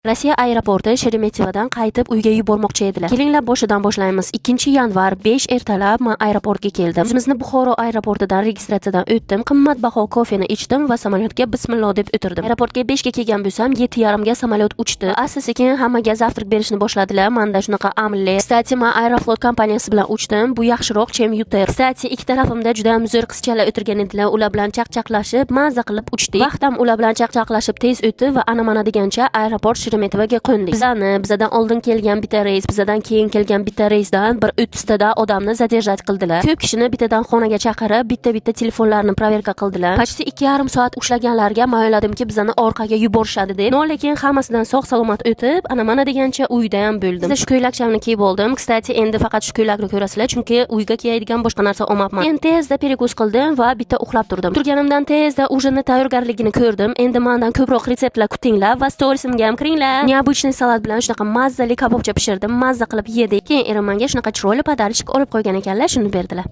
Rossiya aeroporti Sheremetyevodan qaytib uyga yubormoqchi edilar. Kelinglar, boshidan boshlaymiz. 2-yanvar, 5 ertalab men aeroportga keldim. O'zimizni Buxoro aeroportidan registratsiyadan o'tdim, qimmatbaho kofeni ichdim va samolyotga bismillah deb o'tirdim. Aeroportga 5 ga kelgan bo'lsam, 7:30 ga samolyot uchdi. Asta sekin hammaga завтрак berishni boshladilar. Manda shunaqa omlet. Кстати, men Aeroflot kompaniyasi bilan uchdim. Bu yaxshiroq, чем Utair. Кстати, ikki tarafimda juda ham zo'r qizchalar o'tirgan edilar. Ular bilan chaqchaqlashib, maza qilib uchdik. Vaqt ham ular bilan chaqchaqlashib tez o'tdi va ana mana degancha aeroport Sheremetyevoga qo'ndik. Bizani bizadan oldin kelgan bitta reys, bizadan keyin kelgan bitta reysdan bir 30 tada odamni задержать qildilar. Ko'p kishini bittadan xonaga chaqirib, bitta-bitta telefonlarni проверка qildilar. Почти 2,5 soat ushlaganlarga men o'yladimki, bizani orqaga yuborishadi deb. Но lekin hammasidan sog' salomat o'tib, ana mana degancha uyda ham bo'ldim. Sizda shu ko'ylakchamni kiyib oldim. Кстати, endi faqat shu ko'ylakni ko'rasizlar, chunki uyga kiyadigan boshqa narsa olmabman. Men tezda перекус qildim va bitta uxlab turdim. Turganimdan tezda ужин ni tayyorgarligini ko'rdim. Endi mendan ko'proq retseptlar kutinglar va storiesimga ham kiringlar. Необычный salat bilan shunaqa mazzali kabobcha pishirdim, mazza qilib yedik. Keyin erim menga shunaqa chiroyli подарочек olib qo'ygan ekanlar, shuni berdilar.